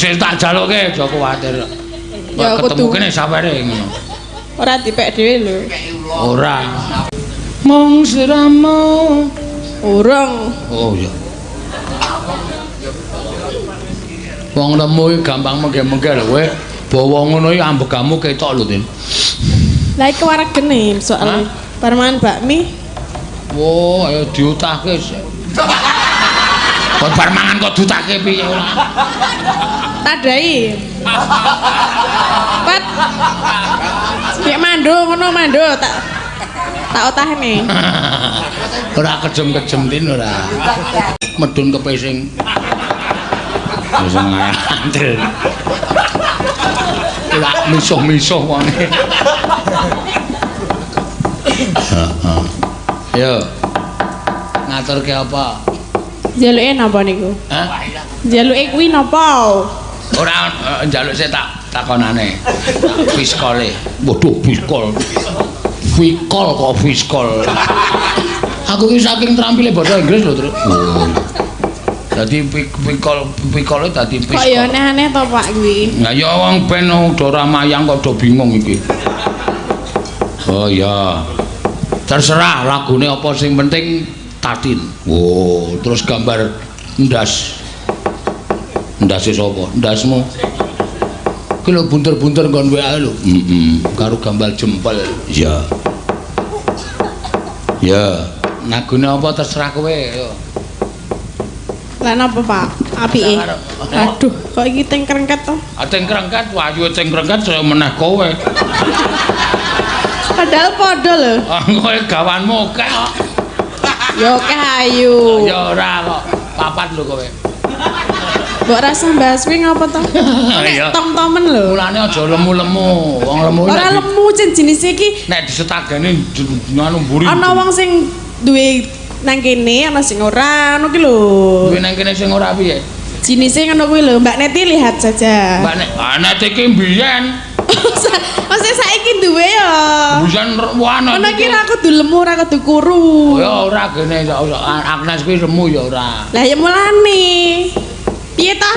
Sing tak jaluke aja kuwatir. Ya, ketemu kudu. kene sawere ngono. Ora dipek dhewe lho. Ora. Mung siramo. Urung. Oh iya. Wong lemu iki gampang mengge-mengge lho kowe. Bawa ngono iki ambegamu ketok lho, Tin. Lah iki waregene soal bar mangan bakmi. Wo, ayo diutahke. Kok bar mangan kok diutahke piye ora? Tadai. Pat. Nek mando ngono mando tak tak otahne. Ora kejem-kejem Tin ora. Medun kepesing. Wis ngandel. Ora misuh-misuh wonge. Heeh. Yo. Ngaturke apa? Njaluke napa niku? Hah? Njaluke kuwi napa? Ora njaluk sik tak takonane. Fiskole. Waduh, fiskol. Fikol kok fiskol. Aku ki saking trampile basa Inggris lho, Truk. Oh. Dadi fikol fikole dadi Kok ya fiskol. aneh-aneh to Pak kuwi. Lah ya wong ben ora mayang kok do bingung iki. Oh iya. Terserah lagune apa sing penting tatin. Oh, terus gambar ndas. Ndase sapa? Ndasmu. Ki lho bunter-bunter nggon WA lho. Heeh, karo gambar jempol. Iya. Ya, lagune apa terserah kowe ayo. Lah napa Pak? Apike. Aduh, kok iki teng krengket to? Ah teng krengket, wayu teng krengket saya meneh kowe. Padahal padha lho. Ah kowe gawanmu akeh kok. Ya akeh ayu. Ya ora kok. Papat lho kowe. Mbok rasa bahas kuwi ngapa to? Iya. Nek tom-tomen lho. Mulane aja lemu-lemu. Wong lemu Ora lemu cen jenis iki. Nek disetagane nganu mburi. Ana wong sing duwe nang kene, ana sing ora, ngono ki lho. Duwe nang kene sing ora piye? Jinise ngono kuwi lho, Mbak Neti lihat saja. Mbak Nek, ah Nek iki mbiyen. Maksudnya saiki duwe ya. Mbiyen wana. Ngono ki ora kudu lemu, ora kudu kuru. Ya ora gene Agnes kuwi lemu ya ora. Lah ya mulane. Piye ta?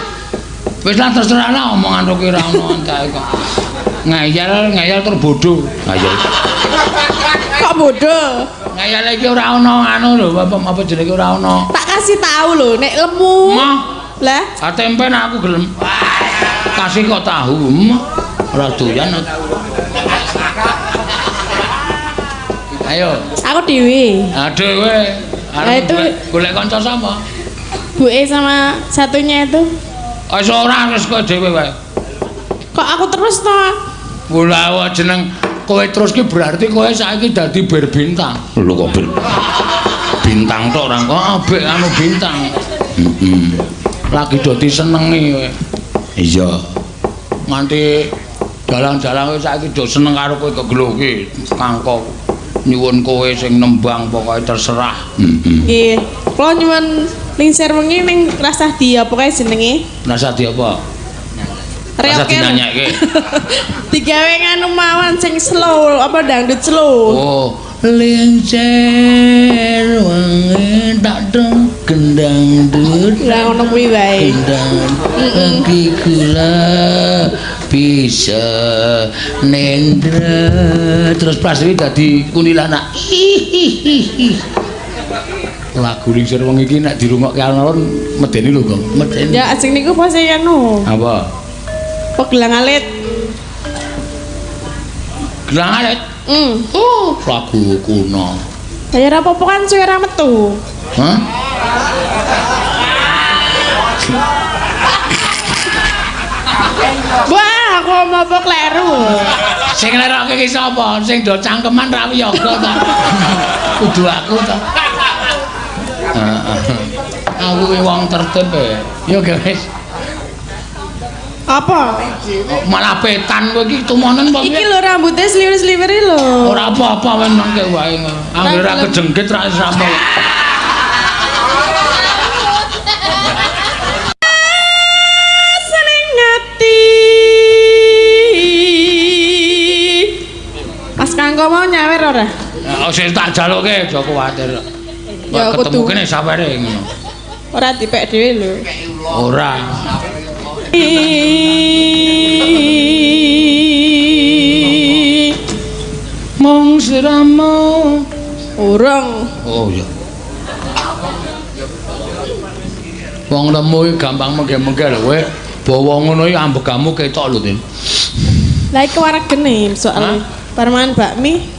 Wis lah terserah lah omongan kok ora ono entake kok. Ngeyel, ngeyel tur bodho. Ngeyel. Kok bodoh? Ngeyel iki ora ono anu lho, apa jenenge ora ono. Tak kasih tahu lho, nek lemu. Mah, Lah, ah tempe nek aku gelem. Kasih kok tahu. Ora doyan. Ayo, aku dhewe. ah dhewe. Lah itu Golek kanca sapa? Buke sama satunya itu. Wis ora wis kowe dhewe wae. Kok aku terus to? Mula jeneng kowe terus ki berarti kowe saiki dadi bir bintang. Lho kok bir bintang tok ora kok abek anu bintang. Heeh. Lagi do disenengi kowe. Iya. Nganti dalang-dalang kowe saiki do seneng karo kowe kegelo ki kangko nyuwun kowe sing nembang pokoke terserah. Heeh. Nggih. Kula nyuwun lingsir wengi ning rasah di apa kae jenenge? Rasah di apa? Rasah Reoke. dinyanyekke. Digawe nganu mawon sing slow, apa dangdut slow. Oh, lincir wengi tak dong gendang dut. Lah ngono kuwi wae. Gendang lagi gula bisa nendra terus pas iki dadi kuntilanak. Lagu Lingsir Wengi iki nek dirungokke alon-alon medeni lho, Gong. Medeni. Ya ajeng niku pose anu, Apa? Pegelang alit. Gelang alit. Oh, lagu kuno. Lah ya ora apa-apa kan suwe ora metu. Hah? Wah, aku ngomong apa kleru. Sing leroke ki sapa? Sing do cangkeman ra wiyaga ta. Kudu aku ta. Heeh. Aku ki wong tertib e. Yo guys. Apa? Malah petan kowe iki tumonen apa Iki piye? lho rambutnya sliwer-sliweri lho. Ora apa-apa wae nangke wae. Anggere ra kejengkit ra wis rampung. Seneng ati. Mas Kangko mau nyawer ora? Oh, sing tak jaluke aja kuwatir. Ya, Ketemu kudu. kene sawere ngono. Ora dipek dhewe lho. Ora. Mung siramu Urung. Oh iya. Wong lemu iki gampang mengge-mengge lho kowe. Bawa ngono iki ambegamu ketok lho, Tin. Lah iki waregene soalnya. Bar mangan bakmi.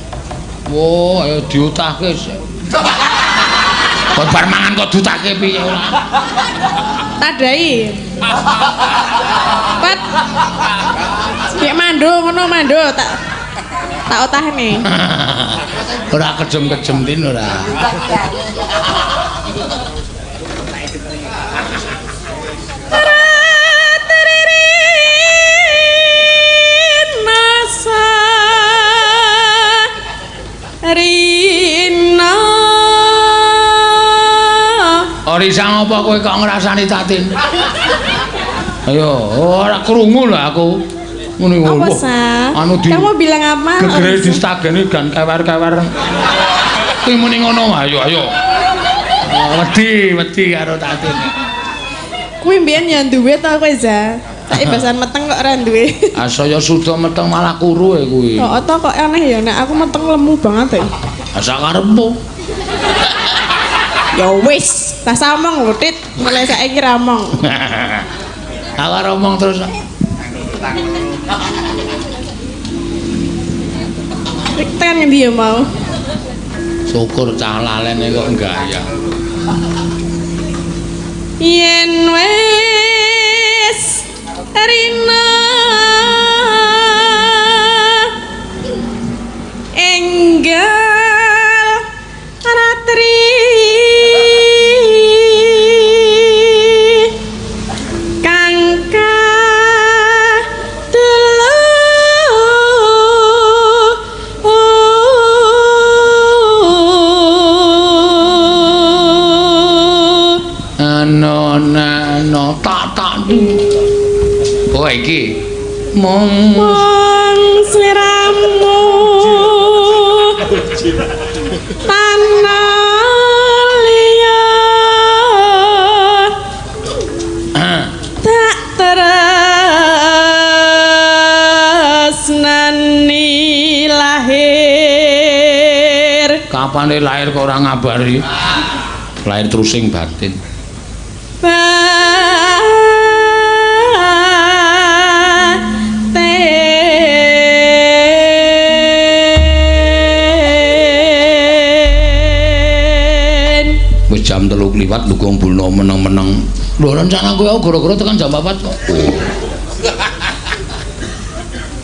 Wah, ayo diutahke sik. Kok bar mangan kok diutahke piye ora? Tadai. Pat. Sik mando ngono mando tak tak otahne. Ora kejem-kejem Tin ora. Rina. Orisa ngopo kowe kok ngrasani Tatin? Ayo, ora krungu lho aku. Ngono iku. Apa sa? Anu di Kamu bilang apa? Gegere distageni gan kewer-kewer. Kuwi muni ngono, ayo ayo. Wedi, wedi karo Tatin. Kuwi mbiyen ya duwe to kowe, Za? Saiki basan meteng kok ora duwe. Ah saya suda meteng malah kuru e kuwi. Kok to kok aneh ya nek aku meteng lemu banget e. Ah sakarepmu. Ya wis, tas omong lho, Tit. Mulai saiki ra omong. Aku ora omong terus. Tekan ngendi ya mau? Syukur cah lalene kok gaya. Yen wis rina enggal ratri kang kadulu Ano nano tak tak du. Oh iki mong mong sliramu tanah liya tak tresnani lahir. Kapane lahir kok ora ngabari? Lahir terusing batin. Batin. Wis jam 3 kliwat lho kumpulno meneng-meneng. Lho rencana kowe aku gara-gara tekan jam 4 kok. Oh.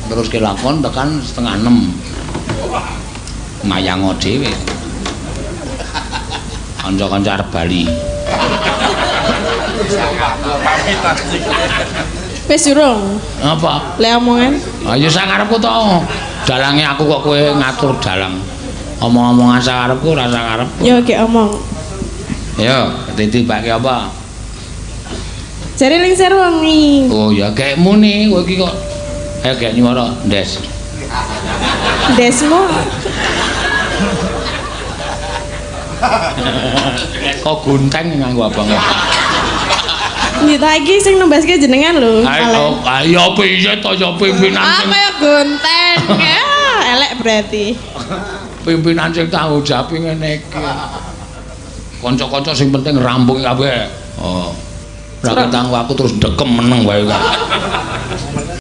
Terus kelakon tekan 5:30. Mayango dhewe. Kanca-kanca arep bali. Wis urung. Apa? Le omongan. Ayo sakarepku to. Dalange aku kok kowe ngatur dalang. Omong-omongan sakarepku ora sakarepku. Yo gek omong. Yo, ditibake apa? Jare lingsir wengi. Oh ya gek muni kowe iki kok. Ayo gek nyuwara, Ndes. Ndesmu. Kok gunteng nganggo abang. Ndi ta iki sing numbaske jenengan lho. Ayo, ayo piye to ya pimpinan Ah sing kaya gunteng. Ya, elek berarti. Pimpinan sing tanggung jawab ngene iki. Kanca-kanca sing penting rampung kabeh. Oh. Ora ketanggung aku terus dekem meneng wae kok.